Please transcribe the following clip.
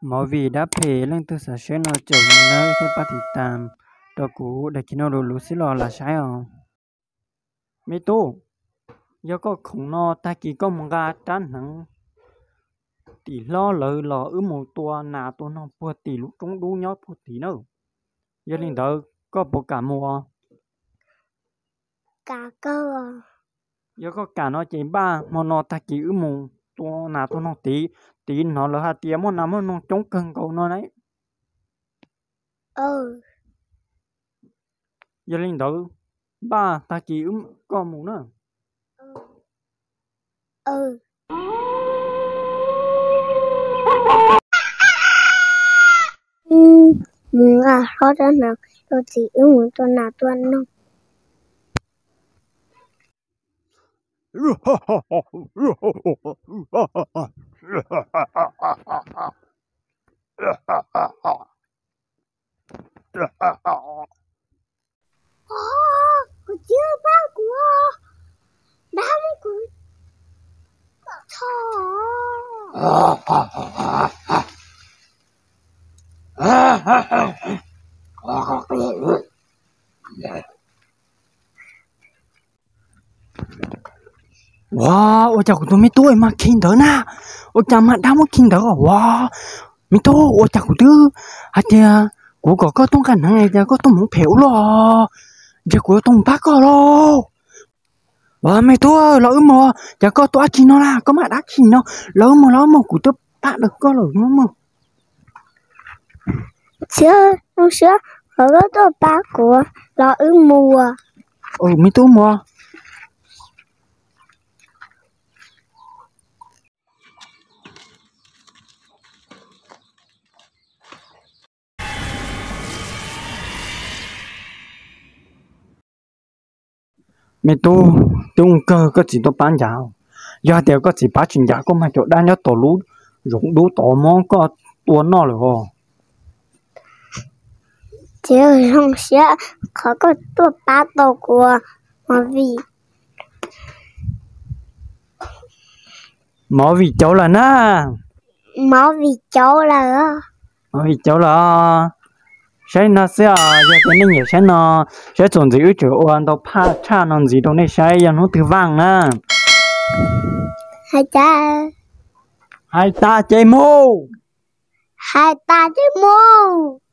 Movie dab phem leej twg xav saib no tseem mus nawb thiab pab tiv tam rau kuv daim khiv no lus lus xwb los lam saib os. Me tub, yog koj khoom no tag kis koj mus nqa rab hneev tim hlob lawv los wb mus tua nas tua noog puag tim lub roob dub nyob puag tim nawb. Yog li ntawd koj puas kam mus? Yog koj kam no ces npaj hmo no tag kis wb mus tua nas tua noog tid, tid hnov lawv hais tias muaj nas muaj noog coob kawg nkaus no na. Yog li ntawd npaj tag kis koj mus na. Mus nqa hlob rab hneev rau txiv wb mus tua nas tua noog. Kuv txiv pab kuv, dab muab kuv txhom. Ua, ua cas kuv tus me tub mas khi ntawd na? Ua cas mas dab muab khi ntawd os? Ua, me tub, ua cas kuv twb hais tias kuv kom koj tuaj nqa hneev es cas koj tuaj mus phem ua luaj? Ces kuv yuav tuaj mus pab koj lauj. Ua, me tub, los wb mus, cas koj tuaj dab tsi no na? Koj mas dab khi no. Los wb mus, los wb mus, kuv twb pab dawm koj lawm, los mus. Txiv, zoo siab qhov koj tuaj pab kuv, los wb mus. Me tub, mus. Me tub, twb zoo kawg koj txiv tuaj pab ncav. Yog hais tias koj txiv pab tsis ncav koj mas cov dab nyob tom lub zoov dub tod muab koj tua noj lawm os. Txiv, zoo siab qhov koj tuaj pab tau kuv, Movie. Movie cauv lawm na. Movie cauv lawm. Movie cauv lawm. Saib no xwb os, yog tias nej nyiam saib no, saib txuas ntxiv wb tseem ua ntau phaj tshaj no ntxiv rau nej saib, yog hnub twg vaj na. Hais tas, hais tas ces mus. Hais tas ces mus.